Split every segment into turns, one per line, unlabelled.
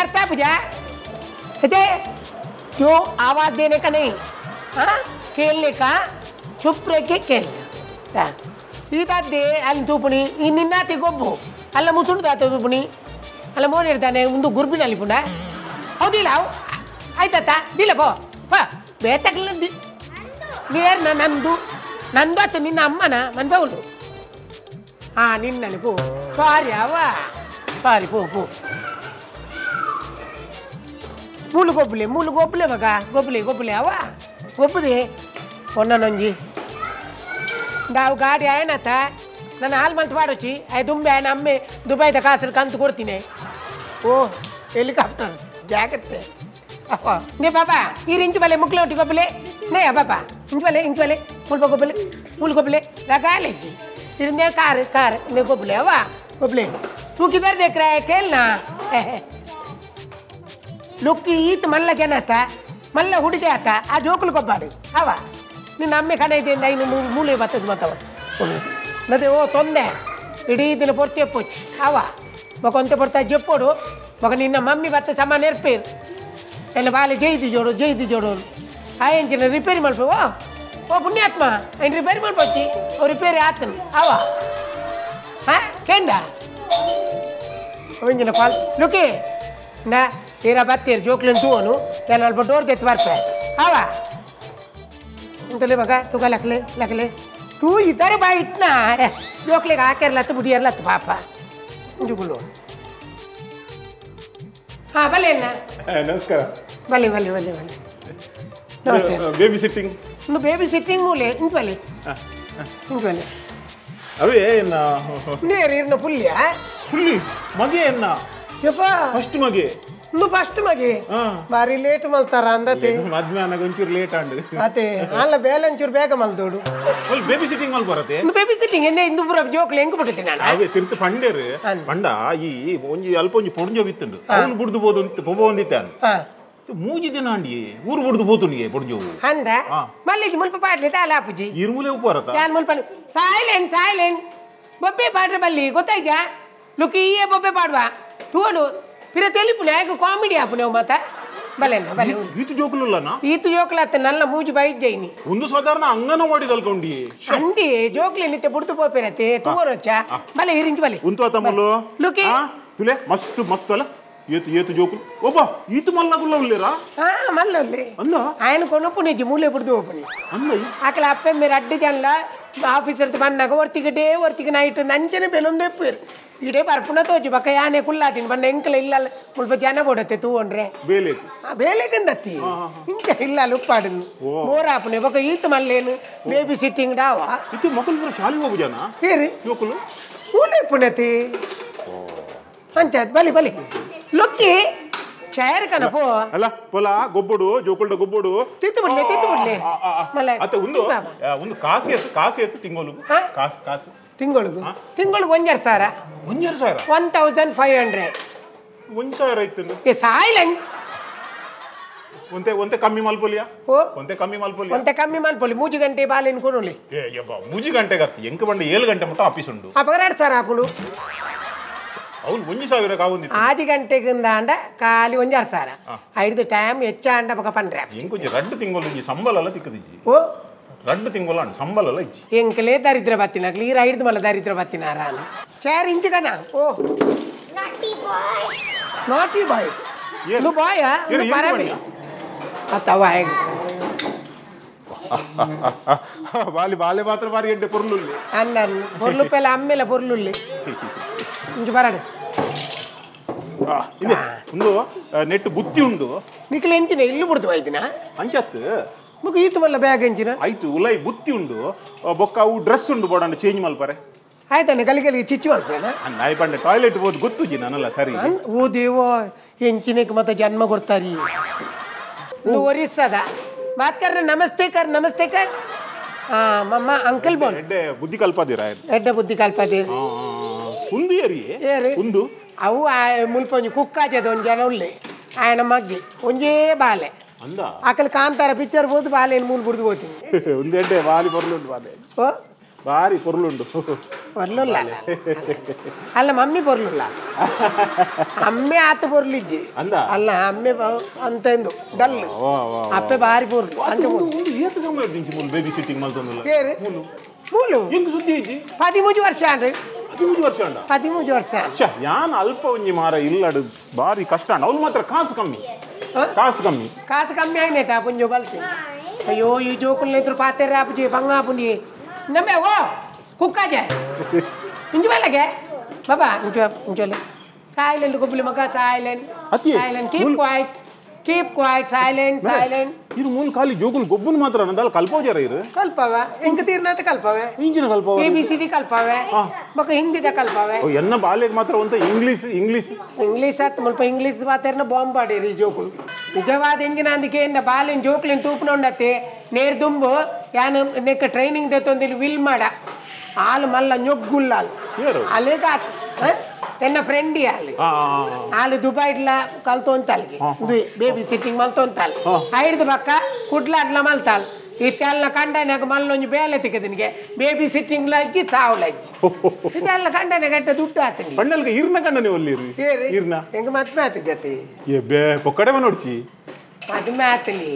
अर्थ है पूजा जो आवाज देने का नहीं, हाँ खेलने का, चुप रह के खेलना. ಈತದ್ದೇ ಅಲ್ಲಿ ತೂಪುಣಿ ಈ ನಿನ್ನಾತಿ ಗೊಬ್ಬು ಅಲ್ಲ ಮುಸುಂಡು ತೂಪುಣಿ ಅಲ್ಲ ಮೋನ್ ಇರ್ತಾನೆ ಒಂದು ಗುರ್ಬಿನಲ್ಲಿ ಪುಂಡ ಹೌದಿಲ್ಲ ಆಯ್ತಾತ ದಿಲ್ಲ ಪೋ ಪಾ ಬೇತಕ್ಲ ನೇರ್ನ ನಂದು ನಂದು ಆತ ನಿನ್ನ ಅಮ್ಮನ ಮನ್ಬೌಲು. ಹಾಂ ನಿನ್ನಲ್ಲಿ ಪೋ ಸಾರಿ ಅವ ಸಾರಿ ಪೋ ಪೋ ಮೂಲು ಗೊಬ್ಬಲೆ ಮೂಲು ಗೊಬ್ಬಲೆ ಮಗ ಗೊಬ್ಬಲೆ ಗೊಬ್ಬಲೆ ಅವ ಗೊಬ್ಬದೆ ಒನ್ನೊಂಜಿ ನಾವು ಗಾಡಿ ಆಯನತ್ತ ನಾನು ಹಾಲು ಮಂತ್ ಮಾಡೋಚಿ ಆಯ್ ದುಂಬೆ ಆಯನ ಅಮ್ಮೆ ದುಬೈದ ಕಾಸು ಕಂತು ಕೊಡ್ತೀನಿ. ಓ ಹೆಲಿಕಾಪ್ಟರ್ ಜಾಗ್ರತೆ ಅಪ್ಪ ನೇ ಪಾಪಾ ಈ ಇಂಚು ಬಲೆ ಮುಕ್ಲೋಟಿ ಗೊಬ್ಬಲೆ ನೇ ಪಾಪಾ ಇಂಚು ಬಲೆ ಇಂಚು ಬಲೆ ಮುಲ್ಪ ಗೊಬ್ಬಲೆ ಮುಲ್ ಗೊಬ್ಬಲೆ ರಗಾಲೆಜ್ಜಿ इरने कार कार ने गोबले हवा गोबले तू किधर देख रहा है खेलना. लुक्की ಈತ ಮಲ್ಲ ಜನ ಆತ ಮಲ್ಲ ಹುಡುಗಿ ಆತ ಆ ಜೋಕುಲು ಗೊಬ್ಬಾಡು ಅವ ನಿನ್ನ ಅಮ್ಮೆ ಕಣ ಇದೆ ಐನು ಮೂಲೆ ಬರ್ತದೆ ಮತ್ತವ ಮತ್ತೆ ಓ ತೊಂದೆ ಇಡೀ ದಿನ ಪೊರ್ತಿ ಪೊಚ್ಚಿ ಅವ ಮಗ ಪೊರ್ತ ಜೆಪ್ಪೋಡು ಮಗ ನಿನ್ನ ಮಮ್ಮಿ ಬತ್ತ ಸಾಮಾನು ಏರ್ಪೇರು ಎಲ್ಲ ಬಾಲೆ ಜೈದು ಜೋಡು ಜೈದು ಜೋಡು ಆಯಂಚಿನ ರಿಪೇರಿ ಮಾಡ್ಬೋ ಓ ಓ ಪುಣ್ಯಾತ್ಮ ಐನ್ ರಿಪೇರಿ ಮಾಡ್ಬೋಚಿ ಓ ರಿಪೇರಿ ಆತನು ಅವ ಹಾಂ ಕೇಂದ ಅವಂಜಿನ ಕಾಲ್ ಲುಕಿ ನಾ ತೀರಾ ಬತ್ತೀರಿ ಜೋಕ್ಲಿನ ತೂವನು ನಾನು ಅಲ್ಪ ಡೋರ್ ತೆತ್ತು ಬರ್ಪೆ ಅವ ಇಂತಲೇ ಮಗ ತುಗ ಲಕ್ಲೆ ಲಕ್ಲೆ ತೂ ಇದ್ದಾರೆ ಬಾ ಇಟ್ನಾ ಜೋಕ್ಲಿಗೆ ಹಾಕಿರ್ಲತ್ತು ಬುಡಿಯರ್ಲತ್ತು ಪಾಪ ಜುಗುಲು. ಹಾಂ ಬಲೆ ಅಣ್ಣ
ನಮಸ್ಕಾರ.
ಬಲೆ ಬಲೆ ಬಲೆ ಬಲೆ ನಮಸ್ತೆ.
ಬೇಬಿ ಸಿಟ್ಟಿಂಗ್
ಒಂದು ಬೇಬಿ ಸಿಟ್ಟಿಂಗ್ ಮೂಲೆ ಇಂಚು ಬಲೆ ಇಂಚು ಬಲೆ
ಅವೇ
ನೇರು ಇರ್ನ ಪುಲ್ಯ
ಪುಲ್ಲಿ ಮಗೆ ಎನ್ನ
ಯಪ್ಪ
ಫಸ್ಟ್ ಮಗೆ
ಇನ್ನು ಫಸ್ಟ್ ಮಗೆ ಬಾರಿ ಲೇಟ್ ಮಲ್ತಾರ ಅಂದತೆ
ಮದ್ವೆ ಒಂಚೂರು ಲೇಟ್ ಆಂಡ್
ಅತೆ ಅಲ್ಲ ಬೇಲೆ ಒಂಚೂರು ಬೇಗ ಮಲ್ದೋಡು
ಅಲ್ಲಿ ಬೇಬಿ ಸಿಟ್ಟಿಂಗ್ ಮಲ್ ಬರತ್ತೆ
ಬೇಬಿ ಸಿಟ್ಟಿಂಗ್ ಎಂದೆ ಇಂದು ಪೂರ ಜೋಕ್ಲೆ ಹೆಂಗ್ ಬಿಡುತ್ತೆ ನಾನು
ಅವೇ ತಿರ್ತು ಪಂಡೇರು ಪಂಡ ಈ ಒಂಜಿ ಅಲ್ಪ ಒಂಜಿ ಪೊಡ್ಂಜೋ ಬಿತ್ತುಂಡು ಅವನು ಬುಡ್ದು ಬೋದು ಅಂತ ಪೊಬ ಒಂದಿತ್ತ ಮೂಜಿ ದಿನ ಅಂಡಿ ಊರು ಬುಡ್ದು ಬೋತುನಿಗೆ ಪೊಡ್ಂಜೋವು
ಅಂದ ಮಲ್ಲಿಜಿ ಮುಲ್ಪ ಪಾಡ್ಲಿ ತಾಲ ಆಪುಜಿ
ಇರುಮುಲೆ ಉಪ್ಪು ಬರತ್ತ
ಯಾನ್ ಮುಲ್ಪ ಸೈಲೆಂಟ್ ಸೈಲೆಂಟ್ ಬೊಬ್ಬೆ ಪಾಡ್ರೆ ಬಲ್ಲಿ ಗೊತ್ತಾಯ್ತಾ ಲುಕಿ ಈಯೇ ಬೊಬ್ಬೆ ಪಾಡುವ ತೂಡು ಪಿರ ತೆಲಿಪುನೆ ಆಗ ಕಾಮಿಡಿ ಆಪುನೆ ಮಾತ ಬಲೆ ಬಲೆ
ಈತು ಜೋಕುಲಲ್ಲನ
ಈತು ಜೋಕುಲತ್ತ ನನ್ನ ಮೂಜು ಬೈಜ್ಜೈನಿ
ಒಂದು ಸಾಧಾರಣ ಅಂಗನವಾಡಿ ದಲ್ಕೊಂಡಿ
ಅಂದಿ ಜೋಕ್ಲೆ ನಿತ್ಯ ಬುಡ್ದು ಪೋಪೆರತೆ ತೂವರೊಚ್ಚ ಬಲೆ ಇರಿಂಚು ಬಲೆ
ಉಂತು ತಮ್ಮಲು
ಲುಕಿ
ತುಲೆ ಮಸ್ತ್ ಮಸ್ತ್ ಅಲ್ಲ ಏತು ಏತು ಜೋಕುಲು ಒಬ್ಬ ಈತು ಮಲ್ಲಗುಲ್ಲ ಉಲ್ಲೇರಾ
ಹಾ ಮಲ್ಲುಲ್ಲೆ
ಅಲ್ಲ
ఆయన ಕೊನಪುನಿಜಿ ಮೂಲೆ ಬುಡ್ದು ಹೋಪುನಿ
ಅಲ್ಲ
ಆಕಲ ಅಪ್ಪೆ ಮೇರೆ ಅಡ್ಡಿ ಜನಲ ಆಫೀಸರ್ ಬನ್ನಾಗ ಒರ್ತಿಗೆ ಡೇ ಒರ್ತಿಗೆ ನೈಟ್ ನಂಚನೆ ಬೆಲೊಂದು ಎಪ್ಪೇರು ಇಡೇ ಬರ್ಪುನ ತೋಜು ಬಕ್ಕ ಯಾನೆ ಕುಲ್ಲಾತಿನ ಬಣ್ಣ ಎಂಕಲ ಇಲ್ಲ ಮುಲ್ಪ ಜನ ಬೋಡತ್ತೆ ತೂವೊಂಡ್ರೆ
ಬೇಲೆ
ಬೇಲೆಗಂದತ್ತಿ ಇಂಚ ಇಲ್ಲ ಉಪ್ಪಾಡು ಬೋರಾಪುನೆ ಬೊಕ ಈತ ಮಲ್ಲೇನು ಬೇಬಿ ಸಿಟ್ಟಿಂಗ್ ಡಾವ
ಇತ್ತು ಮಕ್ಕಳು ಪೂರ ಶಾಲೆಗೆ ಹೋಗು ಜನ
ಏರಿ
ಜೋಕುಲು
ಊಲೆ ಪುನತಿ ಅಂಚಾತ್ ಬಲಿ ಬಲಿ ಲೊಕ್ಕಿ ಚೇರ್ ಕನಪೋ
ಅಲ್ಲ ಪೊಲ ಗೊಬ್ಬಡು ಜೋಕುಲ್ಡ ಗೊಬ್ಬಡು
ತಿತ್ತು ಬಿಡ್ಲೆ ತಿತ್ತು ಬಿಡ್ಲೆ ಮಲ್ಲ
ಅತ್ತ ಒಂದು ಒಂದು ಕಾಸು ಎತ್ತು ಕಾಸು ಎತ್ತು ತಿಂಗಳು ಕಾಸು ಕಾಸು
ತಿಂಗಳಿಗೆ ತಿಂಗಳಿಗೆ 1,500
1,500
1,500
1,000 ಆಯ್ತು
ಏ ಸೈಲೆಂಟ್
ಒಂತೆ ಒಂತೆ ಕಮ್ಮಿ ಮಲ್ಪೊಲಿಯಾ
ಓ
ಒಂತೆ ಕಮ್ಮಿ ಮಲ್ಪೊಲಿಯಾ
ಒಂತೆ ಕಮ್ಮಿ ಮಲ್ಪೊಲಿ ಮೂಜಿ ಗಂಟೆ ಬಾಲೆನ್ ಕೊಡೋಲಿ
ಏ ಯಬ್ಬ ಮೂಜಿ ಗಂಟೆಗೆ ಅತ್ತ ಎಂಕ ಬಂಡ 7 ಗಂಟೆ ಮಟ್ಟ ಆಫೀಸ್ ಉಂಡು
ಅಪ್ಪ 2,000 ಆಪುಂಡು
ಅವ್ನು 1,000 ಕಾವೊಂದಿತ್ತು
ಆಜಿ ಗಂಟೆಗಿಂದ ಅಂಡ ಖಾಲಿ 1,500 ಐದು ಟೈಮ್ ಹೆಚ್ಚ ಅಂಡ ಬಕ ಪಂಡ್ರೆ
ಎಂಕೊಂಜಿ ರಡ್ಡು ತಿಂಗಳು ಒಂಜಿ ಸಂಬಳ ತಿಕ್ಕದಿಜ್ಜಿ
ಓ
ರಡ್ಡು ತಿಂಗಳು ಅಂಡ ಸಂಬಳ ಇಜ್ಜಿ
ಎಂಕಲೇ ದರಿದ್ರ ಬತ್ತಿನಾಗ್ಲಿ ಈ ಐದು ಮಲ್ಲ ದರಿದ್ರ ಬತ್ತಿನಾರ ಚಾರ್ ಇಂಚು ಕಣ ಓ
ನಾಟಿ ಬಾಯ್
ನಾಟಿ ಬಾಯ್ ನು ಬಾಯ ನು ಪರಬಿ ಅತ್ತವ ಹೆಂಗ್
ಬಾಲಿ ಬಾಲೆ ಮಾತ್ರ ಬಾರಿ ಎಡ್ಡೆ ಪೊರ್ಲುಲ್ಲಿ
ಅನ್ನ ಪೊರ್ಲು ಪೆಲ ಅಮ್ಮೆಲ ಪೊರ್ಲುಲ್ಲಿ ಇಂಚು ಬರಡು
ಇದೆ ಒಂದು ನೆಟ್ ಬುತ್ತಿ ಉಂಡು
ನಿಕ್ಲೆ ಎಂಚಿನ ಇಲ್ಲು ಬಿಡ್ತು ಬೈದಿನ
ಅಂಚತ್ತು
ಮುಗ ಈತು ಮಲ್ಲ ಬ್ಯಾಗ್ ಎಂಚಿನ
ಆಯ್ತು ಉಲೈ ಬುತ್ತಿ ಉಂಡು ಬೊಕ್ಕ ಅವು ಡ್ರೆಸ್ ಉಂಡು ಬೋಡಂಡ ಚೇಂಜ್ ಮಲ್ಪರೆ
ಆಯ್ತಾನೆ ಗಲಿ ಗಲಿಗೆ ಚಿಚ್ಚು ಮಲ್ಪೇನ
ನಾಯಿ ಬಂಡೆ ಟಾಯ್ಲೆಟ್ ಹೋದ್ ಗೊತ್ತುಜಿ ನಾನಲ್ಲ ಸರಿ
ಓ ದೇವೋ ಎಂಚಿನಕ್ಕೆ ಮತ್ತೆ ಜನ್ಮ ಕೊಡ್ತಾರಿ ಒರಿಸ್ಸಾದ ಬಾತ್ ಕರ್ ನಮಸ್ತೆ ಕರ್ ನಮಸ್ತೆ ಕರ್ ಮಮ್ಮ ಅಂಕಲ್ ಬೋಲ್
ಎಡ್ಡೆ ಬುದ್ಧಿ ಕಲ್ಪದಿರ
ಎಡ್ಡೆ ಬುದ್ಧಿ ಕಲ್ಪದಿರ
ಉಂದು ಏರಿ
ಏರಿ
ಉಂದು
ಅವು ಮುಲ್ಪ ಒಂಜಿ ಕುಕ್ಕಾಚದ ಒಂಜಿ ಜನ ಉಳ್ಳೆ ಆಯನ ಮಗ್ಗಿ ಒಂಜೇ ಬಾಲೆ
ಅಂದ
ಆಕಲ್ ಕಾಂತಾರ ಪಿಕ್ಚರ್ ಬೋದು ಬಾಲೆ ಮೂಲು ಬುಡ್ದು ಹೋಗ್ತೀನಿ
ಒಂದು ಎಡ್ಡೆ ಬಾಲಿ ಬರ್ಲು ಬಾಲೆ
ಓ
ಬಾರಿ ಪೊರ್ಲುಂಡು
ಪೊರ್ಲುಲ್ಲ ಅಲ್ಲ ಮಮ್ಮಿ ಪೊರ್ಲುಲ್ಲ ಅಮ್ಮೆ ಆತ ಪೊರ್ಲಿಜ್ಜಿ ಅಲ್ಲ ಅಮ್ಮೆ ಅಂತ ಎಂದು ಡಲ್ ಅಪ್ಪೆ ಬಾರಿ ಪೊರ್ಲು ಅಂತ
ಏತ ಸಮಯ ಬೇಬಿ ಸಿಟ್ಟಿಂಗ್ ಮಲ್ತೊಂದುಲ್ಲ
ಮೂಲು
ಎಂಕ್ ಸುದ್ದಿ ಇಜ್ಜಿ
13 ವರ್ಷ ಅಂಡ್
13 ವರ್ಷ ಅಂಡ
13 ವರ್ಷ
ಯಾನ್ ಅಲ್ಪ ಒಂಜಿ ಮಾರ ಇಲ್ಲಡು ಬಾರಿ ಕಷ್ಟ ಅಂಡ ಅವ್ಲು ಮಾತ್ರ ಕಾಸು ಕಮ್ಮಿ ಕಾಸು ಕಮ್ಮಿ
ಕಾಸು ಕಮ್ಮಿ ಆಯ್ನೇಟ ಪುಂಜು ಬಲ್ತಿ ಅಯ್ಯೋ ಈ ಜೋಕುಲ್ ಇದ್ರು ಪಾತೆರೆ ಆಪುಜಿ ಬಂಗ ಆಪುಂಡಿ ನಮ್ಮೆ ಓ ಕುಕ್ಕಾಜೆ ಇಂಜು ಬಲ್ಲಗೆ ಬಾಬಾ ಇಂಚು ಇಂಚೊಲೆ ಸೈಲೆಂಟ್ ಗೊಬ್ಬಲಿ ಮಗ silent silent keep quiet keep quiet silent silent
ಇರು ಮೂಲ ಖಾಲಿ ಜೋಕುಲ್ ಗೊಬ್ಬುನ್ ಮಾತ್ರ ನಂದಲ್ಲ ಕಲ್ಪೋಜಾರ ಇರು
ಕಲ್ಪವ ಎಂಕ ತೀರ್ನಾತ ಕಲ್ಪವೆ
ಇಂಜಿನ ಕಲ್ಪವ
A B C D ಕಲ್ಪವೆ ಬೊಕ ಹಿಂದಿದ ಕಲ್ಪವೆ
ಓ ಎನ್ನ ಬಾಲೆಗ್ ಮಾತ್ರ ಒಂತ English English
English ಆತ್ ಮುಲ್ಪ ಇಂಗ್ಲಿಷ್ ಮಾತಾರ್ನ ಬಾಂಬ್ ಪಾಡೇರಿ ಜೋಕುಲ್ ನಿಜವಾದ ಎಂಜಿನ ಅಂದಿಕೆ ಎನ್ನ ಬಾಲೆನ್ ಜೋಕುಲಿನ್ ತೂಪುನೊಂಡತ್ತೆ ನೇರ್ ದುಂಬು ಯಾನ್ ನೆಕ್ಕ ಟ್ರೈನಿಂಗ್ ದೆತ್ತೊಂದಿಲ್ will ಮಾಡ ಆಲು ಮಲ್ಲ ñೊಗ್ಗುಲ್ಲಾಲ್ ಅಲೆಗ ಎನ್ನ ಫ್ರೆಂಡ್ ಆಲು ಆಲು ದುಬೈಡ್ಲ ಕಲ್ತೊಂತಾಲ್ಗೆ ಬೇಬಿ ಸಿಟ್ಟಿಂಗ್ ಮಲ್ತೊಂತಾಲ್ ಐಡ್ದು ಬಕ್ಕ ಕುಡ್ಲಾಡ್ಲ ಮಲ್ತಾಲ್ ಈ ತೆಲ್ಲ ಕಂಡನಾಗ ಮಲ್ಲೊಂಜಿ ಬೇಲೆ ತಿಕ್ಕದಿನಿಗೆ ಬೇಬಿ ಸಿಟ್ಟಿಂಗ್ ಲಜ್ಜಿ ಸಾವು ಲಜ್ಜಿ ಇದೆಲ್ಲ ಕಂಡನೆ ಗಟ್ಟ ದುಡ್ಡು ಆತನಿ
ಪಣ್ಣಲ್ಗೆ ಇರ್ನ ಕಂಡನೆ ಒಲ್ಲಿರಿ ಇರ್ನ
ಎಂಗ ಮದ್ಮೆ ಆತಿ ಜತಿ
ಏ ಬೇ ಪೊಕ್ಕಡೆ ನೋಡ್ಚಿ
ಮದ್ಮೆ ಆತಲಿ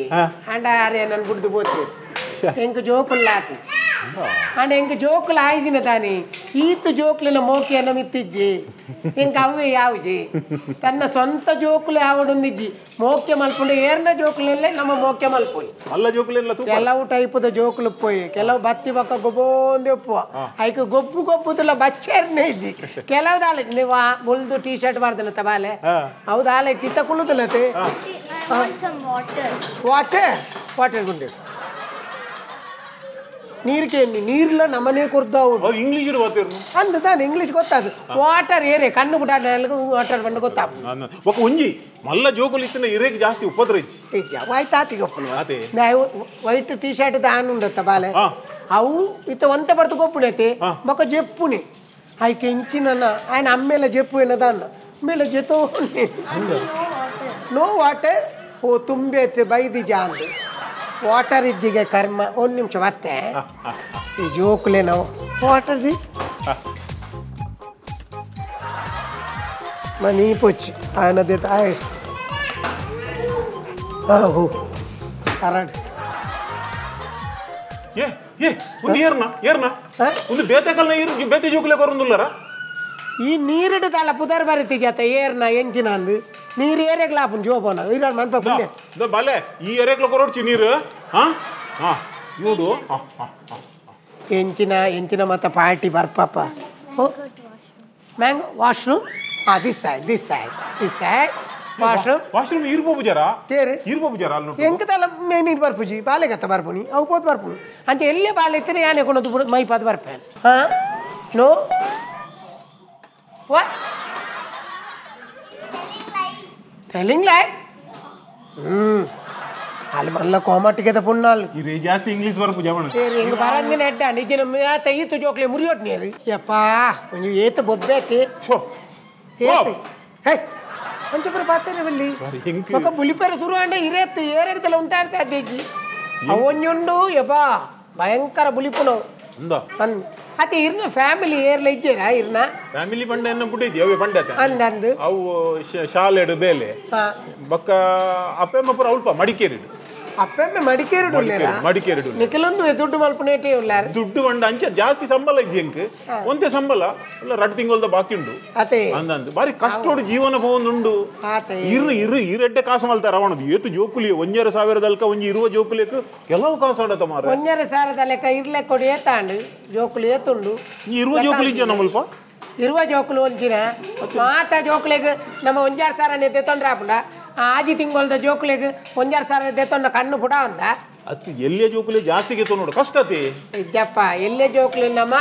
ಅಂಡ ಆರೆ ನನ್ ಬುಡ್ದು ಬೋತಿ ಎಂಕ ಜೋಕುಲ್ಲ ಆತಿ ಅಂಡ ಎಂಕ ಜೋಕುಲ ಆಯ್ದಿನ ತಾನಿ ಈತ ಜೋಕ್ಲಿನ ಮೋಕಿಯನ್ನ ಮಿತ್ತಿಜ್ಜಿ ಎಂಕ ಅವೇ ಯಾವುಜಿ ತನ್ನ ಸ್ವಂತ ಜೋಕುಲು ಯಾವಡೊಂದಿಜ್ಜಿ ಮೋಕ್ಯ ಮಲ್ಪುಂಡು ಏರ್ನ ಜೋಕುಲಲ್ಲೇ ನಮ್ಮ ಮೋಕ್ಯ ಮಲ್ಪುಲಿ
ಅಲ್ಲ ಜೋಕುಲೆಲ್ಲ
ಕೆಲವು ಟೈಪದ ಜೋಕುಲು ಪೋಯಿ ಕೆಲವು ಬತ್ತಿ ಬಕ್ಕ ಗೊಬ್ಬೊಂದು ಒಪ್ಪುವ ಐಕ ಗೊಬ್ಬು ಗೊಬ್ಬುದಲ್ಲ ಬಚ್ಚೇರ್ನೇ ಇಜ್ಜಿ ಕೆಲವುದಾಲೆ ನೀವು ಬುಲ್ದು ಟೀ ಶರ್ಟ್ ಬಾರ್ದನತ್ತ ಬಾಲೆ ಹೌದಾಲೆ ತಿತ್ತ ಕುಳ್ಳುದಿಲ್ಲತೆ ವಾಟರ್ ವಾಟರ್ ಗುಂಡೆ ನೀರ್ಗೆ ನೀರ್ಲ ನಮ್ಮನೆ ಕೊರ್ದಾವು
ಇಂಗ್ಲಿಷ್
ಅಂದ ತಾನೆ ಇಂಗ್ಲಿಷ್ ಗೊತ್ತಾದು ವಾಟರ್ ಏರೆ ಕಣ್ಣು ಬಿಡ ವಾಟರ್ ಬಂದು ಗೊತ್ತಾಗ
ఒక ಒಂಜಿ ಮಲ್ಲ ಜೋಕುಲು ಇತ್ತಿನ ಇರೇಗ್ ಜಾಸ್ತಿ ಉಪದ್ರ ಇಜ್ಜಿ
ಆಯ್ತು ಗೊಪ್ಪನು white T shirt ದಾನ್ ಉಂಡತ್ತ ಬಾಲೆ ಅವು ಇತ್ತ ಒಂತೆ ಬರ್ತು ಗೊಪ್ಪುಡೈತೆ ಬೊಕ ಜೆಪ್ಪುನಿ ಐಕೆ ಇಂಚಿನ ఆయన ಅಮ್ಮೇಲೆ ಜೆಪ್ಪು ಏನದಾನ ಮೇಲೆ ಜೆತೋ ನೋ ವಾಟರ್ ಓ ತುಂಬಿ ಐತೆ ಬೈದಿ ಜಾಂದು ವಾಟರ್ ಇಜ್ಜಿಗೆ ಕರ್ಮ ಒಂದು ನಿಮಿಷ ಮತ್ತೆ ಈ ಜೋಕುಲೆ ನಾವು ವಾಟರ್ the money ಪೊಚ್ಚಿ ఆయన ಆಯ್ ಹೋ ಕರಡ್
ಏ ಏ ಒಂದು ಏರ್ನ ಏರ್ನ ಒಂದು ಬೇತೆಕಲ್ನ ಏರು ಬೇತೆ ಜೋಕುಲೆ ಕೊರಂದುಲ್ಲರ
ಈ ನೀರಿಡದಲ್ಲ ಪುದರ್ ಬರೀತಿ ಜಾತ ಏರ್ನ ಎಂಚಿನ ಅಂದು ನೀರು ಏರೆಗ್ಲಾಪುನ್ ಜೋಪೋನ ಇರ ಮನ್ಪ ಕುಲ್ಲೆ
ಬಾಲೆ ಈ ಎರೆಗ್ಲ ಕೊರೊಡ್ಚಿ ನೀರು ಹಾ ಹಾ ಇವುಡು
ಎಂಚಿನ ಎಂಚಿನ ಮತ್ತ ಪಾರ್ಟಿ ಬರ್ಪಾಪ ಮ್ಯಾಂಗೋ ವಾಶ್ರೂಮ್ ಹಾಂ this side this side this side washroom
washroom ಇರ್ಬೋದು ಜರ
ತೇರು
ಇರ್ಬೋದು ಜರ ಅಲ್ಲಿ
ಎಂಕದಲ್ಲ ನೀರು ಬರ್ಪುಜಿ ಬಾಲೆಗತ್ತ ಬರ್ಪುನಿ ಅವು ಪೋತ್ ಬರ್ಪುನಿ ಅಂಚೆ ಎಲ್ಲೇ ಬಾಲೆ ಇತ್ತನೆ ಯಾನೆ ಕೊನದು ಮೈಪಾದ ಬರ್ಪೇನೆ ಹಾಂ no what telling ಲೈ ಅಲ್ಲಿ ಮಲ್ಲ ಕೋಮಟ್ಟಿಗೆ ಪುಣ್ಣಾಲ್
ಇರೇ ಜಾಸ್ತಿ ಇಂಗ್ಲಿಷ್ ಬರ್ಪು ಜವಣ
ಸರಿ ಹಿಂಗೆ ಬರಂದಿನ ಅಡ್ಡ ನಿಜ ನಮ್ಮ ಈತು ಜೋಕ್ಲೆ ಮುರಿಯೋಟ್ ನೀರು ಯಪ್ಪಾ ಒಂಜಿ ಏತ ಬೊಬ್ಬೆ ಐತಿ ಹೇ ಒಂಚೂರು ಪಾತೇನೆ ಬಲ್ಲಿ ఒక ಬುಲಿಪೆರ ಶುರು ಅಂಡೆ ಇರೇತ್ತು ಏರೆಡ್ತಲ್ಲ ಉಂಟಾರ್ ಸಾಧ್ಯಜ್ಜಿ ಅವೊಂಜುಂಡು ಯಪ್ಪಾ ಭಯಂಕರ ಬುಲಿಪುನವು ಅತ್ತೆ ಇರ್ನ ಫ್ಯಾಮಿಲಿ ಏರ್ಲ ಇಜ್ಜೇರಾ ಇರ್ನ
ಫ್ಯಾಮಿಲಿ ಪಂಡ ಎನ್ನ ಬುಡಿದಿ ಅವೇ ಪಂಡ
ಅಂದ ಅಂದು
ಅವು ಶಾಲೆಡು ಬೇಲೆ ಬಕ್ಕ ಅಪ್ಪೆಮ್ಮ ಪೂರ ಅಲ್ಪ ಮಡಿಕೇರಿಡು
ಅಪ್ಪೆಮ್ಮೆ ಮಡಿಕೇರಿಡು ಉಲ್ಲೇರಾ
ಮಡಿಕೇರಿಡು
ನಿಖಲೊಂದು ದುಡ್ಡು ಮಲ್ಪುನೇಟೆ ಉಲ್ಲಾರ
ದುಡ್ಡು ಬಂಡ ಅಂಚೆ ಜಾಸ್ತಿ ಸಂಬಳ ಇಜ್ಜಿ ಎಂಕ್ ಒಂದೇ ಸಂಬಳ ಅಲ್ಲ ರಡ್ ತಿಂಗಳದ ಬಾಕಿ ಉಂಡು
ಅತೆ
ಅಂದಂದು ಬಾರಿ ಕಷ್ಟೋಡು ಜೀವನ ಪೋವೊಂದುಂಡು ಇರು ಇರು ಇರೆಡ್ಡೆ ಕಾಸು ಮಲ್ತಾರ ಅವನದು ಏತು ಜೋಕುಲಿ 1,500 ಅಲ್ಕ ಒಂಜಿ ಇರುವ ಜೋಕುಲಿಕ್ ಕೆಲವು ಕಾಸು ಆಡತ ಮಾರ
1,500 ಲೆಕ್ಕ ಇರ್ಲೆ ಕೊಡಿ ಏತಾಂಡು ಜೋಕುಲಿ ಏತುಂಡು
ಇರುವ ಜೋಕುಲಿ ಇಜ್ಜ ನಮ್ಮಲ್ಪ
ಇರುವ ಜೋಕುಲು ಒಂಜಿನ ಮಾತ ಜೋಕುಲಿಗ್ ನಮ್ಮ 1,500 ದೆತ್ತೊಂಡ್ರೆ ಆಪುಂಡ ಆಜಿ ತಿಂಗಳದ ಜೋಕುಲಿಗ್ 1,500 ದೆತ್ತೊಂಡ ಕಣ್ಣು ಪುಡ ಅಂದ
ಅದು ಎಲ್ಲೇ ಜೋಕುಲಿ ಜಾಸ್ತಿ ಗೆತ್ತೊ ನೋಡು ಕಷ್ಟ ಅತಿ
ಇಜ್ಜಪ್ಪ ಎಲ್ಲೇ ಜೋಕುಲಿ ನಮ್ಮ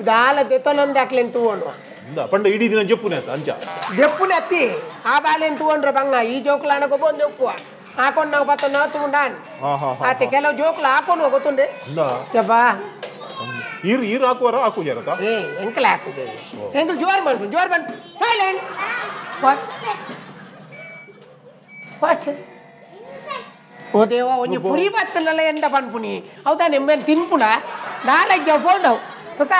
ದಾಲ ದೆತ್ತೊಂದು ಹಾಕ್ಲಿನ್ ತೂವಣುವ
ಪಂಡ ಇಡೀ ದಿನ ಜಪ್ಪುನೆ ಆತ ಅಂಚ
ಜಪ್ಪುನೆ ಅತ್ತಿ ಆ ಬಾಲೆನ್ ತೂವೊಂಡ್ರೆ ಬಂಗ ಈ ಜೋಕುಲ ಅಣಗೊಬ್ಬ ಒಂದು ಜಪ್ಪುವ ಹಾಕೊಂಡು ನಾವು ಬತ್ತ ನಾವು ತೂಂಡಾನ್ ಆತೆ ಕೆಲವು ಜೋಕುಲು ಹಾಕೊಂಡು ಗೊತ್ತುಂಡೆ ಯಪ್ಪ
ಈರು ಈರು ಹಾಕುವಾರ ಹಾಕು ಜರತ
ಏ ಎಂಕಲ ಹಾಕು ಜಯ ಎಂಕಲ್ ಜೋರ್ ಮಾಡ್ಬು ಜೋರ್ ಬಂದು silent what what ಓ ದೇವ ಒಂಜಿ ಪುರಿ ಬತ್ತಲ್ಲ ಎಂಡ ಪನ್ಪುನಿ ಹೌದಾ ನಿಮ್ಮೇಲೆ ತಿನ್ಪುಣ ನಾಳೆ ಜ ಫೋನ್ ಬೊಕ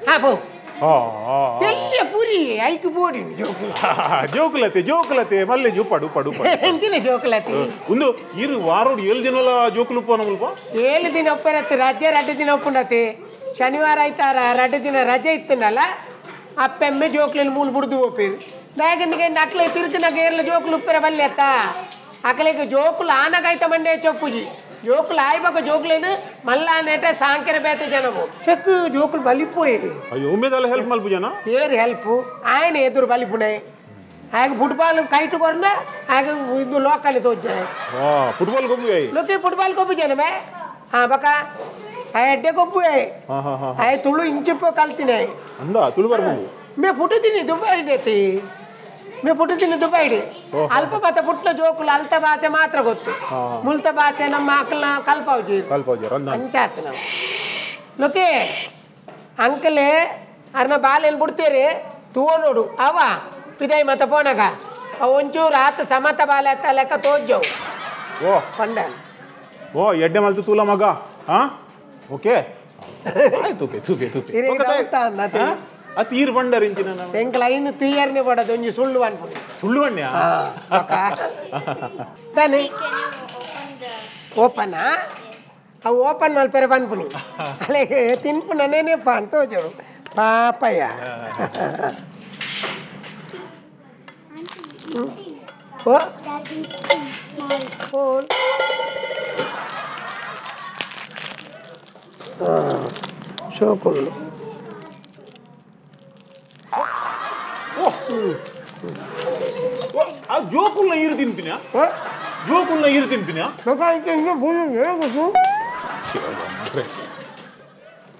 ಹಾ ಪೋ ಎಲ್ಲಿಯ ಪುರಿ ಐಕ್ ಬೋಡಿ ಜೋಕುಲು
ಜೋಕುಲತೆ ಜೋಕುಲತೆ ಮಲ್ಲೆ ಉಪ್ಪಡು ಉಪ್ಪಡು ಉಪ್ಪಡು
ಎಂಚಿನ ಜೋಕುಲತೆ
ಒಂದು ಇರು ವಾರೋಡು ಏಳು ದಿನಲ ಜೋಕುಲು ಉಪ್ಪು ನಮಲ್ಪ
7 ದಿನ ಉಪ್ಪರತ್ತೆ ರಜೆ 2 ದಿನ ಉಪ್ಪುಂಡತೆ ಶನಿವಾರ ಆಯ್ತಾರ 2 ದಿನ ರಜೆ ಇತ್ತನಲ್ಲ ಅಪ್ಪೆಮ್ಮೆ ಜೋಕ್ಲೆನ್ ಮೂಲು ಬುಡ್ದು ಹೋಪೇರು ದಾಯಕನಿಗೆ ನಕ್ಲೆ ತಿರುಕುನಗ ಏರ್ಲ ಜೋಕುಲು ಉಪ್ಪೆರ ಬಲ್ಲೆತ್ತ ಅಕಲೆಗ್ ಜೋಕುಲು ಆನಗಾಯ್ತ ಮಂಡೆ ಚೊಪ್ಪುಜಿ ಜೋಕುಲು ಆಯ್ಬಕ ಜೋಕುಲೇನು ಮಲ್ಲ ಆನೇಟ ಸಾಂಕೆರ ಬೇತೆ ಜನವು ಚೆಕ್ ಜೋಕುಲು ಬಲಿಪೋಯೇರಿ
ಅಯ್ಯೋ ಉಮ್ಮೆದಲ್ಲ ಹೆಲ್ಪ್ ಮಲ್ಪು ಜನ
ಏರು ಹೆಲ್ಪ್ ಆಯನ ಎದುರು ಬಲಿಪುಣೆ ಆಗ ಫುಟ್ಬಾಲ್ ಕೈಟು ಕೊರ್ನ ಆಗ ಇದು ಲೋಕಲ್ ತೋಜೆ
ಫುಟ್ಬಾಲ್ ಗೊಬ್ಬು
ಲೋಕೆ ಫುಟ್ಬಾಲ್ ಗೊಬ್ಬು ಜನ ಬೇ ಹಾ ಬಕ ಎಡ್ಡೆ ಗೊಬ್ಬು ಆಯ್ ತುಳು ಇಂಚಿಪ್ಪ ಕಲ್ತಿನಿ
ಅಂದ ತುಳು ಬರ್ಬೋದು
ಮೇ ಪುಟ್ಟುತ್ತೀನಿ ದುಬೈ ಮೇ ಪುಟ್ಟುತ್ತೀನಿ ದುಬೈ ಅಲ್ಪ ಬತ್ತ ಪುಟ್ಟ ಜೋಕುಲು ಅಲ್ತ ಭಾಷೆ ಮಾತ್ರ ಗೊತ್ತು ಮುಲ್ತ ಭಾಷೆ ನಮ್ಮ ಅಕ್ಕಲ ಕಲ್ಪಾವ್ಜಿ ಅಂಚಾತ್ ನಾವು ಲೋಕೆ ಅಂಕಲ್ ಅರ್ನ ಬಾಲೆನ್ ಬಿಡ್ತೀರಿ ತೂವ ನೋಡು ಅವ ಪಿದೈ ಮತ್ತ ಪೋನಾಗ ಅವ ಒಂಚೂರು ಆತ ಸಮತ ಬಾಲೆ ಅತ್ತ ಲೆಕ್ಕ ತೋಜವು
ಓ
ಪಂಡ
ಓ ಎಡ್ಡೆ ಮಲ್ತು ತೂಲ ಮಗ ಹಾ ಓಕೆ ಆಯ್ತು ತೂಪೆ ತೂಪೆ ಅತ್ ಈರ್ ಬಂಡರ್ ಇಂಚಿನ
ಎಂಕಲ ಐನು ತೀಯರ್ನೆ ಬಡದು ಒಂಜಿ ಸುಳ್ಳು ಅನ್ಪುಡಿ
ಸುಳ್ಳು ಬಣ್ಣ
ತಾನೆ ಓಪನ್ ಅವು ಓಪನ್ ಮಲ್ಪೆರೆ ಪನ್ಪುನಿ ಅಲ್ಲೇ ತಿನ್ಪುನ ನೇನೇಪ ಅಂತ ತೋಜರು ಪಾಪಯ್ಯ ಓ ಶೋಕುಂಡು
ಆ ಜೋಕುಲ್ನ ಈರು ತಿನ್ಪಿನ ಜೋಕುಲ್ನ ಈರು ತಿನ್ಪಿನ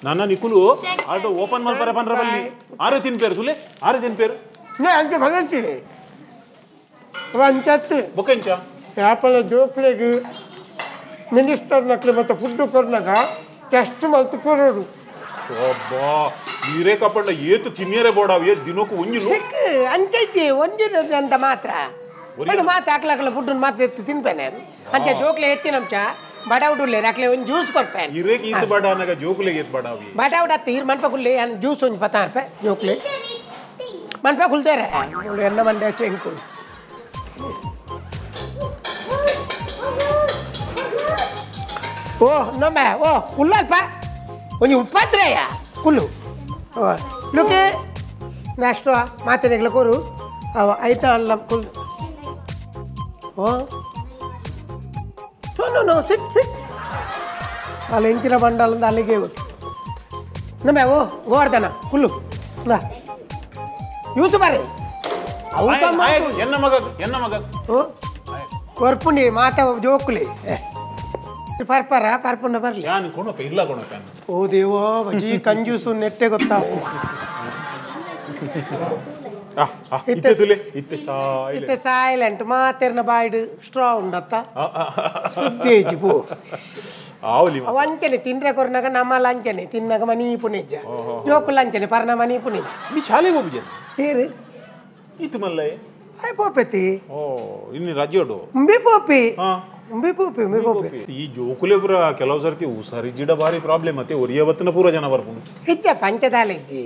ನಾನ ನಿಕುಲು ಆಟೋ ಓಪನ್ ಮಲ್ಪರೆ ಪನ್ರ ಬಲ್ಲಿ ಆರೆ ತಿನ್ಪೇರು ತುಲೆ ಆರೆ ತಿನ್ಪೇರು
ಅಂಚೆ ಬಲಂಚಿ ಅಂಚತ್ತು
ಬೊಕೆಂಚ
ಯಾಪಲ ಜೋಕ್ಲೆಗ್ ಮಿನಿಸ್ಟರ್ ನಕ್ಲೆ ಮತ್ತೆ ಫುಡ್ ಕೊರ್ನಾಗ ಟೆಸ್ಟ್ ಮಲ್ತು ಕೊರೋಡು
ಅಬ್ಬಾ ನೀರೇ ಕಾಪಂಡ ಏತು ತಿನ್ನಿಯರೇ ಬೋಡಾವ್ ಏತ್ ದಿನಕ್ಕೂ ಒಂಜಿ
ಅಂಚೈತಿ ಒಂಜಿ ಅಂತ ಮಾತ್ರ ಮಾತು ಹಾಕ್ಲಾಕಲ ಫುಡ್ ಮಾತ್ರ ಎತ್ತು ತಿನ್ಪೇನೆ ಅಂಚೆ ಜೋಕ್ಲೆ ಎತ್ತಿನಂಚ ಬಡವುಡುಲ್ಲೆ ಅಕ್ಲೆ ಒಂದು ಜ್ಯೂಸ್ ಕೊರ್ಪೇನೆ
ಇರೇಕ್ ಈತ್ ಬಡ ಅನಗ ಜೋಕ್ಲೆಗೆ ಏತ್ ಬಡಾವಿ
ಬಡವುಡ ಅತ್ತ ಈರ್ ಮನ್ಪ ಕುಲ್ಲೆ ಜ್ಯೂಸ್ ಒಂಜಿ ಪತ್ತ ರೂಪಾಯಿ ಜೋಕ್ಲೆ ಮನ್ಪ ಕುಲ್ತೇರೆ ಎನ್ನ ಮಂಡೆ ಎಂಕು ಓ ನಮ್ಮ ಓ ಕುಲ್ಲಲ್ಪ ಒಂಜಿ ಉಪ್ಪದ್ರಯ್ಯ ಕುಲ್ಲು ಲುಕೆ ನೆಕ್ಸ್ಟ್ ಮಾತಾಡಿಗ್ಲ ಕೋರು ಅವ ಐತ ಅಲ್ಲ ಕುಲ್ಲು ಓ no no sit sit ಅಲ್ಲಿ ಎಂಚಿನ ಬಂಡಾಲಂದ ಅಲ್ಲಿಗೆ ನಮ್ಮ ಓ ಗೋವರ್ಧನ ಕುಲ್ಲು ಯೂಸು ಬಾರಿ
ಎನ್ನ ಮಗ ಎನ್ನ ಮಗ
ಓ ಕೊರ್ಪುಂಡಿ ಮಾತ ಜೋಕುಲಿ ಪರ್ಪರ ಪರ್ಪುಂಡ ಬರಲಿ
ಯಾನು ಕೊಣಪ್ಪ ಇಲ್ಲ ಕೊಣಪ್ಪ
ಓ ದೇವೋ ಬಜಿ ಕಂಜೂಸು ನೆಟ್ಟೆ ಗೊತ್ತಾವು ಇತ್ತೆ ಸೈಲೆಂಟ್ ಮಾತೆರ್ನ ಬಾಯ್ಡ್ ಸ್ಟ್ರಾ ಉಂಡತ್ತ ಸುದ್ದೇಜಿ ಪೋ ಅವು ಅಂಚನೆ ತಿಂದ್ರೆ ಕೊರ್ನಾಗ ನಮ್ಮ ಲಂಚನೆ ತಿನ್ನಾಗ ಮನಿ ಪುನೆಜ್ಜ ಜೋಕು ಲಂಚನೆ ಪರ್ನ ಮನಿ ಪುನೆಜ್ಜ
ನೀ ಶಾಲೆ ಹೋಗುಜ
ಏರು
ಇತ್ತು ಮಲ್ಲೈ
ಆಯ್ ಪೋಪೆತಿ
ಓ ಇನ್ನು ರಜೆಡು
ಉಂಬಿ ಪೋಪಿ ಉಂಬಿ ಪೋಪಿ ಉಂಬಿ ಪೋಪಿ
ಈ ಜೋಕುಲೆ ಪೂರ ಕೆಲವು ಸರ್ತಿ ಹುಷಾರಿಜ್ಜಿಡ ಭಾರಿ ಪ್ರಾಬ್ಲಮ್ ಅತ್ತೆ ಒರಿಯ ಬತ್ತನ ಪೂರ ಜನ ಬರ್ಪುಂಡು
ಹೆಚ್ಚ ಪಂಚದಾಲ ಇಜ್ಜಿ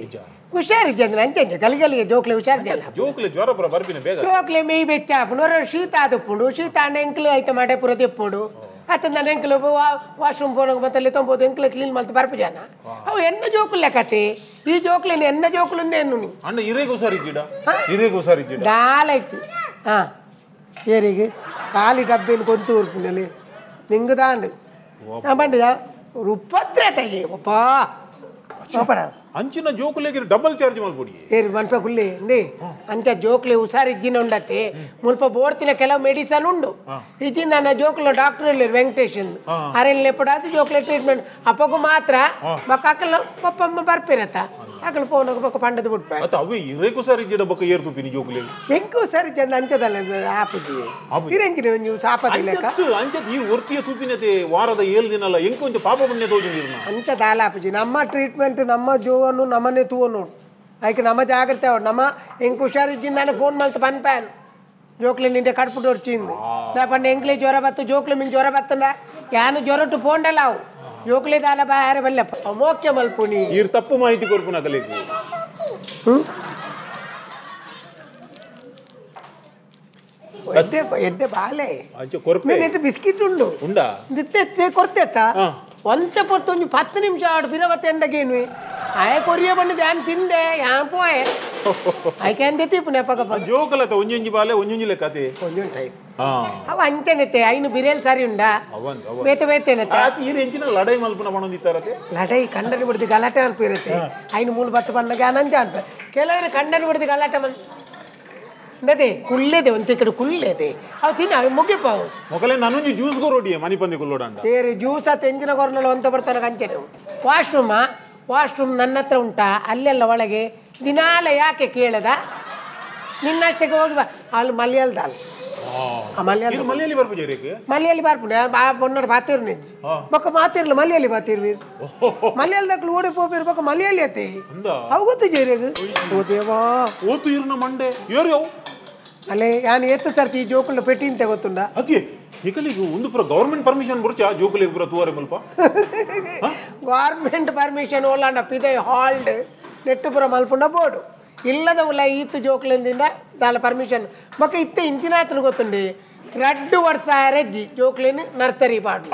ಹುಷಾರಿಜ್ಜಿ ಅಂದ್ರೆ ಅಂಚೆ ಅಂಚೆ ಗಲಿಗಲಿಗೆ ಜೋಕ್ಲೆ ಹುಷಾರಿಜ್ಜಲ್ಲ
ಜೋಕುಲೆ ಜ್ವರ ಪೂರ ಬರ್ಪಿನ ಬೇಗ
ಜೋಕ್ಲೆ ಮೇಯ್ ಬೆಚ್ಚ ಆಪುಂಡು ಹೊರ ಶೀತ ಆದಪ್ಪುಂಡು ಶೀತ ಅಣ್ಣ ಎಂಕ್ಲೆ ಐತ ಮಾಡೆ ಪೂರ ದೆಪ್ಪುಂಡು ಅತ್ತ ನನ್ನ ಎಂಕ್ಲೆ ವಾಶ್ರೂಮ್ ಪೋನಗ ಮತ್ತೆ ತೊಂಬೋದು ಎಂಕ್ಲೆ ಕ್ಲೀನ್ ಮಲ್ತು ಬರ್ಪು ಜನ ಅವು ಎನ್ನ ಜೋಕುಲೆ ಕತೆ ಈ ಜೋಕ್ಲೇನು ಎನ್ನ ಜೋಕುಲುಂದೆ ಎನ್ನು ನೀ
ಅಣ್ಣ ಇರೇಗ ಹುಷಾರಿಜ್ಜಿಡ ಇರೇಗ ಹುಷಾರಿಜ್ಜಿಡ
ದಾಲ ಇಚ್ಚಿ ಹಾ ಏರಿಗೆ ಖಾಲಿ ಡಬ್ಬಿನ ಕೊಂತು ಊರ್ಪುಂಡಲಿ ನಿಂಗೆ ದಾಂಡು ಬಂಡ ರುಪ್ಪತ್ರ ತಯ್ಯೆ ಒಪ್ಪ ಒಪ್ಪಡ
ಅಂಚಿನ ಜೋಕುಲೆಗೆ ಡಬಲ್ ಚಾರ್ಜ್ ಮಲ್ಪೊಡಿ
ಏರಿ ಮನ್ಪ ಕುಲ್ಲಿ ಇಂದೇ ಅಂಚ ಜೋಕ್ಲೆ ಹುಷಾರಿಜ್ಜಿನ ಉಂಡತ್ತೆ ಮುಲ್ಪ ಬೋರ್ತಿನ ಕೆಲವು ಮೆಡಿಸನ್ ಉಂಡು ಇಜ್ಜಿನ ನನ್ನ ಜೋಕ್ಲ ಡಾಕ್ಟರ್ ಇಲ್ಲ ವೆಂಕಟೇಶ್ ಅರೆನ್ ಲೆಪಡಾದ ಜೋಕ್ಲೆ ಟ್ರೀಟ್ಮೆಂಟ್ ಅಪ್ಪಗೂ ಮಾತ್ರ ಬಕ್ಕ ಪಪ್ಪಮ್ಮ ಬರ್ಪಿರತ್ತ ಅಕಲ್ ಪೋನಗ ಬೊಕ್ಕ ಪಂಡದ ಬಿಟ್ಪ
ಅತ್ತ ಅವೇ ಇರೇಕು ಹುಷಾರಿಜ್ಜಿಡ ಬೊಕ್ಕ ಏರ್ ತುಪಿನಿ ಜೋಕುಲೆ
ಎಂಕು ಹುಷಾರಿಜ್ಜಿ ಅಂದ ಅಂಚದಲ್ಲ ಆಪುಜಿ ಇರಂಗಿನ ಒಂಜಿ ಸಾಪದ ಲೆಕ್ಕ
ಅಂಚದ ಈ ಒರ್ತಿಯ ತುಪಿನತೆ ವಾರದ 7 ದಿನ ಅಲ್ಲ ಎಂಕು ಒಂಜಿ ಪಾಪ ಪುಣ್ಯ ತೋಜುಂಡಿರ್ನ
ಅಂಚ ದಾಲ ಆಪುಜಿ ನಮ್ಮ ಟ್ರೀಟ್ಮೆಂಟ್ ನಮ್ಮ ಜೋವನ್ನು ನಮ್ಮನೆ ತೂವ ನೋಡು ಅದಕ್ಕೆ ನಮ್ಮ ಜಾಗ್ರತೆ ಅವಡು ನಮ್ಮ ಎಂಕ್ ಹುಷಾರಿಜ್ಜಿಂದಾನೆ ಫೋನ್ ಮಲ್ತು ಪನ್ಪ್ಯಾನ್ ಜೋಕ್ಲೆ ನಿಂಡೆ ಕಡ್ಪುಟ್ಟು ಹೊಡ್ಚಿಂದು ನಾ ಪಂಡ ಎಂಕ್ಲೆ ಜ್ವರ ಬತ್ತು ಜೋಕ್ಲೆ ಮಿನ್ ಜ್ವರ ಬತ್ತಂಡ ಯಾನು ಜ್ವರಟ್ಟು ಫೋಂಡಲ್ಲ ಅವು ಜೋಕುಲೆ ದಾಲ ಬಾಯಾರ ಬಲ್ಲಪ್ಪ ಮೋಕ್ಯ ಮಲ್ಪುನಿ
ಈರ್ ತಪ್ಪು ಮಾಹಿತಿ ಕೊರ್ಪುನ ಕಲೆಗ್
ಎಡ್ಡೆ ಎಡ್ಡೆ ಬಾಲೆ
ಅಂಚ ಕೊರ್ಪೆ
ನೆಟ್ ಬಿಸ್ಕಿಟ್ ಉಂಡು
ಉಂಡಾ
ದಿತ್ತೆ ಕೊರ್ತೆತ್ತ ಒಂತೆ ಪೊತ್ತು ಒಂಜಿ 10 ನಿಮಿಷ ಆಡು ಬಿರವತ್ತೆ ಎಂಡಗೇನು ಆಯ ಕೊರಿಯ ಬಂದಿದ್ದೆ ಯಾನ್ ತಿಂದೆ ಯಾನ್ ಪೋಯೆ ಐಕೆ ಅಂದೆ ಪುನೆ ಪಕ್ಕ
ಜೋಕಲತ ಒಂಜೊಂಜಿ ಬಾಲೆ ಒಂಜೊಂಜಿ ಲೆಕ್ಕತೆ
ಒಂಜೊಂಜಿ ಟೈಪ್ ಅವ ಅಂಚೆನೆತ್ತೆ ಐನು ಬಿರೇಲ್ ಸಾರಿ ಉಂಡಾ ಬೇತೆ ಬೇತೆನತ್ತೆ
ಆತ ಈರ್ ಎಂಚಿನ ಲಡೈ ಮಲ್ಪುನ ಪಣೊಂದಿತ್ತಾರತೆ
ಲಡೈ ಕಂಡನಿ ಬಿಡ್ದು ಗಲಾಟೆ ಅನ್ಪಿರುತ್ತೆ ಐನು ಮೂಲು ಬತ್ತು ಬಂದಾಗ ಅನಂತೆ ಅನ್ಪ ಕೆಲವರು ಕಂಡನಿ ಬಿಡ್ದು ಗಲಾಟೆ ಮಲ್ ಅದೇ ಕುಲ್ಲೇದೆ ಒಂತೆ ಕಡೆ ಕುಲ್ಲೇದೆ ಅವು ತಿನ್ನ ಅವು ಮುಗಿಪಾವು
ಮೊಕಲೆ ನಾನೊಂಜಿ ಜ್ಯೂಸ್ ಕೊರೋಡಿ ಮನಿ ಪಂದಿ ಕುಲ್ಲೋಡಂಡ
ಸೇರಿ ಜ್ಯೂಸ್ ಆತ ಎಂಜಿನ ಕೊರ್ನಲ್ಲ ಅಂತ ಬರ್ತಾನೆ ಕಂಚನೆ ವಾಶ್ರೂಮಾ ವಾಶ್ರೂಮ್ ನನ್ನ ಹತ್ರ ಉಂಟಾ ಅಲ್ಲೆಲ್ಲ ಒಳಗೆ ದಿನಾಲ ಯಾಕೆ ಕೇಳದ ನಿನ್ನಷ್ಟಕ್ಕೆ ಹೋಗಿ ಬಾ ಅಲ್ಲಿ ಮಲಯಾಳದ ಅಲ್ಲ ಮಲಯಾಳ
ಮಲಯಾಳಿ ಬರ್ಪು
ಮಲಯಾಳಿ ಬರ್ಪುಂಡು ಬೊನ್ನರು ಬಾತಿರು ನೆಂಜಿ ಬೊಕ್ಕ ಮಾತಿರ್ಲ ಮಲಯಾಳಿ ಬಾತಿರ್ವಿ ಮಲಯಾಳದಕ್ಲು ಓಡಿ ಪೋಪಿರ್ ಬೊಕ್ಕ ಮಲಯಾಳಿ ಅತ್ತೆ ಅವು ಗೊತ್ತು ಜೇರಿಯಾಗ ಓ ದೇವಾ
ಓತು ಇರ್ನ ಮಂಡೆ ಏರು ಅವು
ಅಲ್ಲೇ ಯಾನ್ ಏತ್ ಸರ್ತಿ ಈ ಜೋಕುಲ್ನ ಪೆಟ್ಟಿ ಅಂತ ಗೊತ್ತುಂಡ
ಅದೇ ಈಗಲಿಗೆ ಒಂದು ಪೂರ ಗವರ್ಮೆಂಟ್ ಪರ್ಮಿಷನ್ ಬುರ್ಚ ಜೋಕುಲಿಗೆ ಪೂರ ತೂವರೆ ಮುಲ್ಪ
ಗವರ್ಮೆಂಟ್ ಪರ್ಮಿಷನ್ ಓಲಾಂಡ ಪಿದೆ ಹಾಲ್ಡ್ ನೆಟ್ಟು ಪೂರ ಮಲ್ಪುಂಡ ಬೋರ್ಡು ಇಲ್ಲದ ಉಲ್ಲ ಈತು ಜೋಕ್ಲಿಂದ ದಾಲ ಪರ್ಮಿಷನ್ ಬೊಕ್ಕ ಇತ್ತೆ ಇಂಚಿನಾತನು ಗೊತ್ತುಂಡಿ 2 ವರ್ಷ ರೆಜ್ಜಿ ಜೋಕ್ಲಿನ ನರ್ಸರಿ ಪಾಡು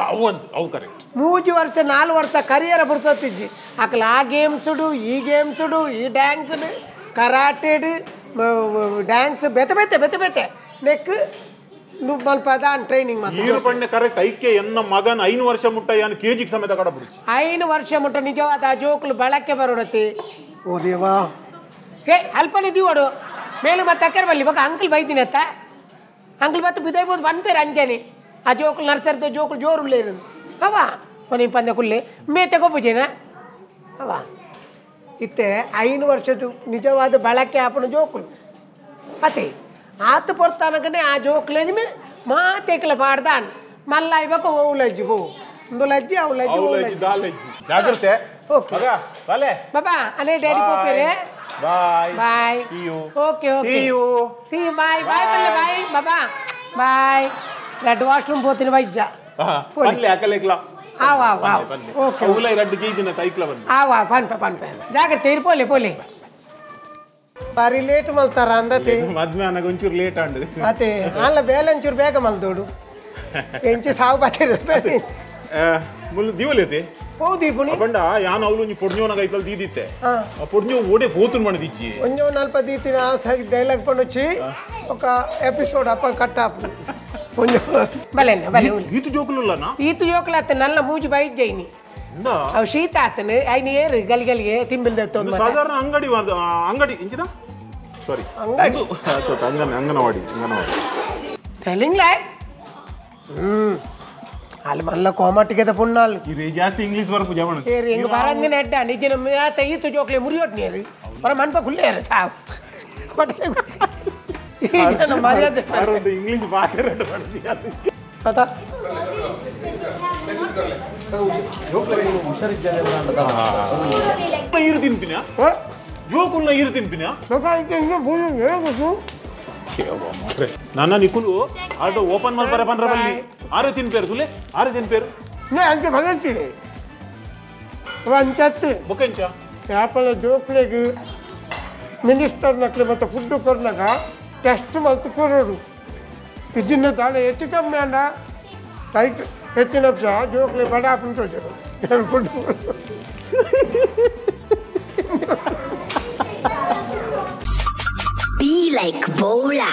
ಅವು ಕರೆಕ್ಟ್
3 ವರ್ಷ 4 ವರ್ಷ ಕರಿಯರ ಪುರ್ಸೊತ್ತಿಜ್ಜಿ ಅಕಲ ಆ ಗೇಮ್ಸುಡು ಈ ಗೇಮ್ಸುಡು ಈ ಡ್ಯಾನ್ಸ್ಡು ಕರಾಟೆಡು ಡ್ಯಾನ್ಸ್ ಬೇತೆ ಬೇತೆ ಬೇತೆ ಬೇತೆ ನೆಕ್ ಮಲ್ಪದ ಟ್ರೈನಿಂಗ್
ನೀರು ಪಂಡೆ ಕರೆಕ್ಟ್ ಐಕೆ ಎನ್ನ ಮಗನ 5 ವರ್ಷ ಮುಟ್ಟ ಯಾನು ಕೆಜಿಗೆ ಸಮೇತ ಕಡಬಿಡ್ಚಿ
5 ವರ್ಷ ಮುಟ್ಟ ನಿಜವಾದ ಆ ಜೋಕ್ಲು ಬಳಕೆ ಬರೋಡತಿ ಓ ದೇವಾ ಹೇ ಅಲ್ಪನೆ ದೀವಡು ಮೇಲು ಮತ್ತೆ ಅಕ್ಕರ ಬಲ್ಲಿ ಬೊಕ್ಕ ಅಂಕಲ್ ಬೈದಿನತ್ತ ಅಂಕಲ್ ಮತ್ತೆ ಬಿದೈಬೋದು ಬಂದ್ಪೇರು ಅಂಜನಿ ಆ ಜೋಕುಲು ನರ್ಸರಿದ ಜೋಕುಲು ಜೋರು ಇರೋದು ಅವ ಕೊನೆ ಪಂದ್ಯ ಕುಲ್ಲೆ ಮೇತೆ ಗೊಬ್ಬುಜೇನ ಅವ ಇತ್ತೆ 5 ವರ್ಷದ ನಿಜವಾದ ಬಳಕೆ ಆಪಣ ಜೋಕುಲು ಅತೆ ಆತು ಪೊರ್ತಾನಕನೆ ಆ ಜೋಕ್ಲೆಜ್ಮೆ ಮಾತೇಕಲ ಪಾಡ್ದಾನ್ ಮಲ್ಲ ಇವಾಗ ಓ ಲಜ್ಜಿ ಬೋ ಒಂದು ಲಜ್ಜಿ ಅವು ಲಜ್ಜಿ ಓ ಲಜ್ಜಿ
ದಾಲಜ್ಜಿ ಜಾಗ್ರತೆ ಓಕೆ ಮಗ ಬಾಲೆ
ಬಾಬಾ ಅಲ್ಲೇ daddy ಪೋಪೇರೆ
bye
bye
see you
okay okay
see you
see bye bye ಬಲ್ಲೆ ಬಾಯ್ ಬಾಬಾ ಬಾಯ್ ರೆಡ್ ವಾಶ್ರೂಮ್ ಪೋತಿನ ವೈಜ್ಜ
ಪಲ್ಲೆ ಅಕಲೆಕ್ಲ
ಆವ್ ಆವ್ ಆವ್ ಓಕೆ
ಉಲೈ ರೆಡ್ ಜೀದಿನ ತೈಕ್ಲ ಬನ್ನಿ
ಆವ್ ಆವ್ ಪನ್ಪೆ ಪನ್ಪೆ ಜಾಗ್ರತೆ ಇರು ಪೋಲೆ ಪೋಲೆ ಬಾರಿ ಲೇಟ್ ಮಲ್ತಾರ ಅಂದತೆ
ಮದ್ವೆ ಅನಗ ಒಂಚೂರು ಲೇಟ್ ಆಂಡ್
ಅತೆ ಅಲ್ಲ ಬೇಲೆ ಒಂಚೂರು ಬೇಗ ಮಲ್ದೋಡು ಎಂಚಿ ಸಾವು ಬಾತಿರು
ಮುಲ್ಲು ದೀವಲೇತೆ
ಹೌದು
ಬಂಡ ಯಾನ್ ಅವಳು ಒಂಜಿ ಪೊಡ್ಜೋನಾಗ ಐತಲ್ ದೀದಿತ್ತೆ ಆ ಪೊಡ್ಜೋ ಓಡೆ ಪೋತುನ್ ಮಣದಿಜ್ಜಿ
ಒಂಜೋ ನಲ್ಪ ದೀತಿನ ಡೈಲಾಗ್ ಪಂಡೊಚ್ಚಿ ఒక ಎಪಿಸೋಡ್ ಅಪ್ಪ ಕಟ್ ಆಪ್ ಒಂಜೋ ಬಲೆ ಬಲೆ
ಈತು ಜೋಕುಲುಲ್ಲನಾ
ಈತು ಜೋಕುಲ ಅತ್ತ ನಲ್ಲ ಮೂಜಿ ಬೈಜ್ಜೈನಿ ಅವು ಶೀತ ಆತನು ಐನ ಏರು ಗಲಿ ಗಲಿಗೆ ತಿಂಬಿಲ್ದ
ಸಾಧಾರಣ ಅಂಗಡಿ ಅಂಗಡಿ ಇಂಚಿನ ಸಾರಿ
ಅಂಗಡಿ
ಅಂಗನವಾಡಿ ಅಂಗನವಾಡಿ
ಟೆಲಿಂಗ್ ಲೈ ಅಲ್ಲಿ ಮಲ್ಲ ಕೋಮಾಟಿಗೆ ಪುಣ್ಣಾಲ್
ಇದು ಜಾಸ್ತಿ ಇಂಗ್ಲಿಷ್ ಬರ್ಪು ಜಮಣ
ಏರಿ ಹೆಂಗ ಬರಂದಿನ ಅಡ್ಡ ನಿಜನ ಆತ ಈತು ಜೋಕ್ಲೆ ಮುರಿಯೋಟ್ ನೀರು ಬರ ಮನ್ಪ ಕುಲ್ಲೇರು ಸಾವು ಮರ್ಯಾದೆ
ಇಂಗ್ಲಿಷ್ ಮಾತಾಡ
ಅತ
ಈರು ತಿನ್ಪಿನ ಜೋಕುಲ್ನ ಈರು ತಿನ್ಪಿನ ನನ್ನ ನಿಕುಲು ಅದು ಓಪನ್ ಮಲ್ಪರೆ ಪನ್ರ ಬಲ್ಲಿ ಆರೆ ತಿನ್ಪೇರು ತುಲೆ ಆರೆ ತಿನ್ಪೇರು
ಅಂಚೆ ಬಲಂಚಿ ಅಂಚತ್ತು
ಬೊಕೆಂಚ
ಯಾಪಲ ಜೋಕ್ಲೆಗ್ ಮಿನಿಸ್ಟರ್ ನಕ್ಲೆ ಮತ್ತೆ ಫುಡ್ ಕೊರ್ನಾಗ ಟೆಸ್ಟ್ ಮಲ್ತು ಕೊರೋಡು ಇದಿನ್ನ ದಾಳ ಹೆಚ್ಚು ಕಮ್ಮಿ ಅಂಡ ಕೈಕ್ ಹೆಚ್ಚಿನ ಅಂಶ ಜೋಕ್ಲೆ ಬಡ ಆಪುಂಡು food
Be like Bola.